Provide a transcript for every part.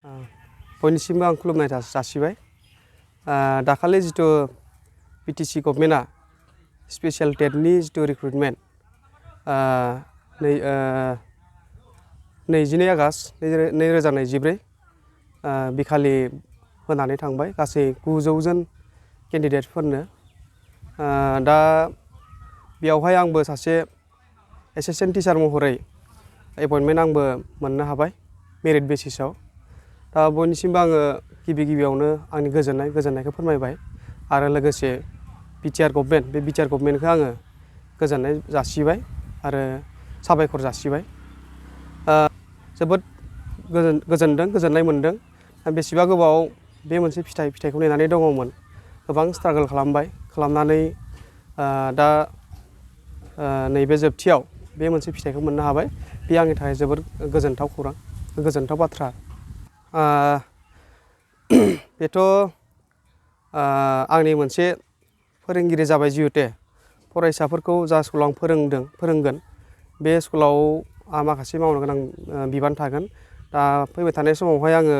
बयनिसिमबो आं खुलुमनाय जासिबाय। दाखालि जितु बिटिसि गभर्नमेन्टआ स्पेशल टेटनि जितु रिक्रुटमेन्ट 22 आगष्ट 2024 बिखालि होनानै थांबाय गासै 900 जन केन्डिडेटफोरनो। दा बेयावहाय आंबो सासे एसिस्टेन्ट टिचार महरै एपइन्टमेन्ट आंबो मोननो हाबाय मेरिट बेसिसाव। दा बयनिसिमबो आङो गिबियावनो आंनि गोजोननायखौ फोरमायबाय आरो लोगोसे बिटिआर गभर्नमेन्ट बे बिटिआर गभर्नमेन्टखौ आङो गोजोननाय जासिबाय आरो साबायखर जासिबाय। जोबोद गोजोननाय मोनदों। बेसेबा गोबाव बे मोनसे फिथाइखौ नेनानै दङमोन। गोबां स्ट्रागल खालामनानै दा नैबे जोबथियाव बे मोनसे फिथाइखौ मोननो हाबाय। बे आंनि थाखाय जोबोद गोजोनथाव बाथ्रा। बेथ' आंनि मोनसे फोरोंगिरि जाबाय जिहेतु फरायसाफोरखौ जा स्कुलाव आं फोरोंगोन बे स्कुलाव माखासे मावनो गोनां बिबान थागोन। दा फैबाय थानाय समावहाय आङो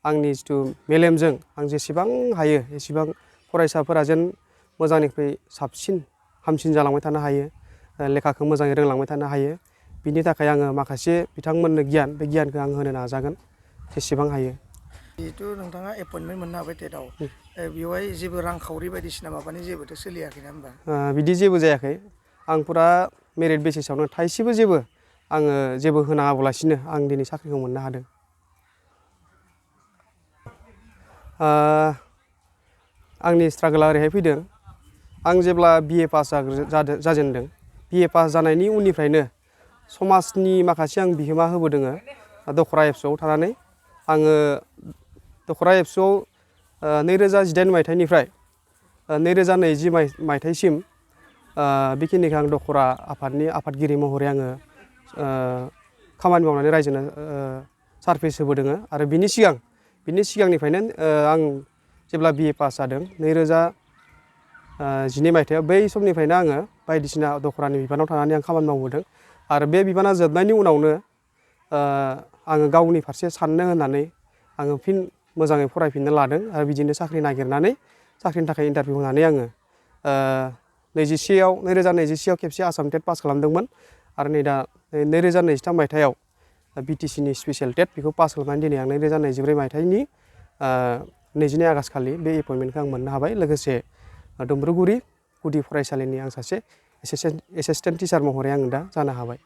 आंनि जितु मेलेमजों आं जेसेबां हायो एसेबां फरायसाफोरा जेन मोजांनिख्रुइ साबसिन हामसिन जालांबाय थानो हायो, लेखाखौ मोजाङै रोंलांबाय थानो हायो, बिनि थाखाय आङो माखासे बिथांमोननो बे गियानखौ आं होनो नाजागोन जेसेबां हायो। जिहेथु नोंथाङा एपइन्टमेन्ट मोननो हाबाय टेटआव, बेवहाय जेबो रांखावरि बायदिसिना माबानि जेबोथ' सोलियाखैना होमबा? बिदि जेबो जायाखै। आं फुरा मेरिट बेसिसावनो थाइसेबो आङो जेबो होनाङालासिनो आं दिनै साख्रिखौ मोननो हादों। आंनि स्ट्रागोला ओरैहाय फैदों। आं जेब्ला BA पास जाजेनदों, BA पास जानायनि उननिफ्रायनो समाजनि माखासे आं बिहोमा होबोदों। दखरा एबसुआव थानानै आङो दखरा एबसुआव 2018 मायथाइनिफ्राय 2020 मायथाइसिम बेखिनिखौ आं दखरा आफादनि आफादगिरि महरै आङो खामानि मावनानै रायजोनो सार्भिस होबोदों। आरो बिनि सिगांनिफ्रायनो आं जेब्ला BA पास जादों 2012 मायथाइयाव, बै समनिफ्रायनो आङो बायदिसिना दखरानि बिबानाव थानानै आं खामानि मावबोदों। आरो बे बिबाना जोबनायनि उनावनो आङो गावनि फारसे साननो होननानै आङो फिन मोजाङै फरायफिननो लादों आरो बिदिनो साख्रि नागिरनानै साख्रिनि थाखाय इन्टारभिउ होनानै आङो 2021आव खेबसे आसाम टेट पास खालामदोंमोन आरो नै दा 2023 मायथाइयाव बिटिसिनि स्पेशल टेट बेखौ पास खालामनानै दिनै आं 2024 मायथाइनि 22 आगष्ट खालि बे एपइन्टमेन्टखौ आं मोननो हाबाय। लोगोसे दुम्ब्रुगुरि गुदि फरायसालिनि आं सासे एसिस्टेन्ट टिचार महरै आं दा जानो हाबाय।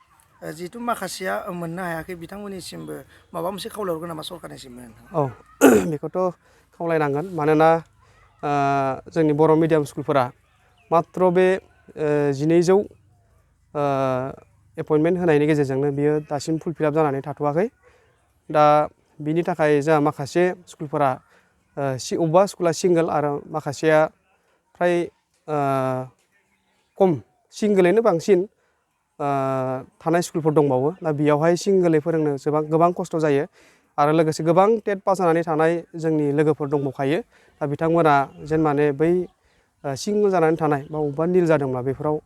जिहेथु माखासेया मोननो हायाखै बिथांमोननिसिमबो माबा मोनसे खावलायहरगोन नामा सरकारनिसिमबो? औ, बेखौथ' खावलायनांगोन। मानोना जोंनि बर' मिडियाम स्कुलफोरा मात्र बे 1200 एपइन्टमेन्ट होनायनि गेजेरजोंनो बियो दासिम फुलफिलाप जानानै थाथ'वाखै। दा बिनि थाखाय जोंहा माखासे स्कुलफोरा अबेबा स्कुला सिंगोल आरो माखासेया फ्राय खम सिंगोलैनो बांसिन थानाय स्कुलफोर दंबावो। दा बेयावहाय सिंगोलै फोरोंनो गोबां खस्थ' जायो। आरो लोगोसे गोबां टेट पास जानानै थानाय जोंनि लोगोफोर दंबावखायो। दा बिथांमोना जेन माने बै सिंगोल जानानै थानाय बा अबेबा निल जादोंब्ला बेफोराव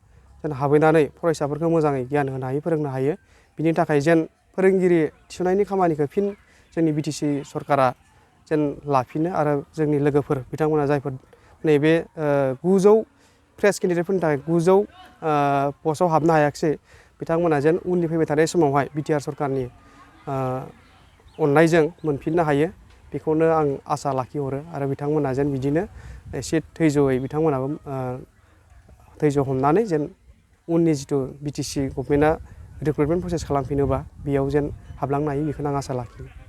जेन हाबहैनानै फरायसाफोरखौ मोजाङै गियान होनो हायो, फोरोंनो हायो। बिनि थाखाय जेन फोरोंगिरि थिसननायनि खामानिखौ फिन जोंनि बिटिसि सरकारा जेन लाफिनो आरो जोंनि लोगोफोर बिथांमोना जायफोर नैबे 900 फ्रेश केन्डिडेटफोरनि थाखाय 900 पस्टआव हाबनो हायाखिसै, बिथांमोना जेन उननि फैबाय थानाय समावहाय बिटिआर सरकारनि अननायजों मोनफिननो हायो, बेखौनो आं आसा लाखिहरो। आरो बिथांमोना जेन बिदिनो एसे धैज'यै बिथांमोनाबो धैज' हमनानै जेन उननि जितु बिटिसि गभर्नमेन्टआ रिक्रुटमेन्ट प्रसेस खालामफिनोबा बेयाव जेन हाबलांनो हायो, बेखौनो आं आसा लाखियो।